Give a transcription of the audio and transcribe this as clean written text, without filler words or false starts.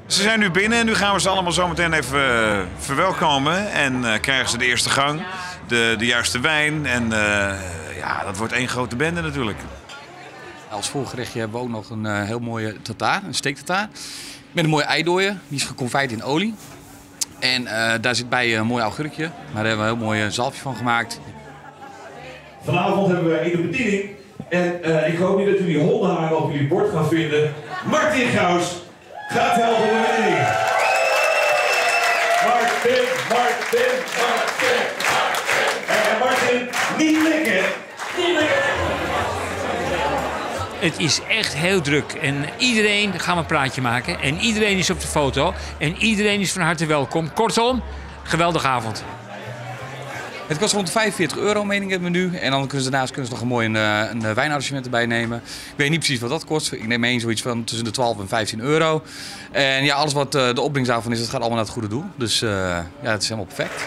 Ze zijn nu binnen en nu gaan we ze allemaal zo meteen even verwelkomen. En krijgen ze de eerste gang, de juiste wijn. En ja, dat wordt één grote bende natuurlijk. Als voorgerechtje hebben we ook nog een heel mooie tartaar, een steaktartaar. Met een mooie eidooier, die is geconfijt in olie. En daar zit bij een mooi augurkje, maar daar hebben we een heel mooi zalfje van gemaakt. Vanavond hebben we in de bediening. En ik hoop niet dat jullie hondenharen op jullie bord gaan vinden. Martin Gaus gaat helpen met de bediening. Martin, Martin, Martin, Martin. En Martin, niet likken. Niet likken. Het is echt heel druk en iedereen gaat een praatje maken. En iedereen is op de foto en iedereen is van harte welkom. Kortom, geweldige avond. Het kost rond de 45 euro, meen ik, het menu. En dan kunnen ze daarnaast nog een mooi een wijnarrangement erbij nemen. Ik weet niet precies wat dat kost. Ik neem mee zoiets van tussen de 12 en 15 euro. En ja, alles wat de opbrengst daarvan is, dat gaat allemaal naar het goede doel. Dus ja, het is helemaal perfect.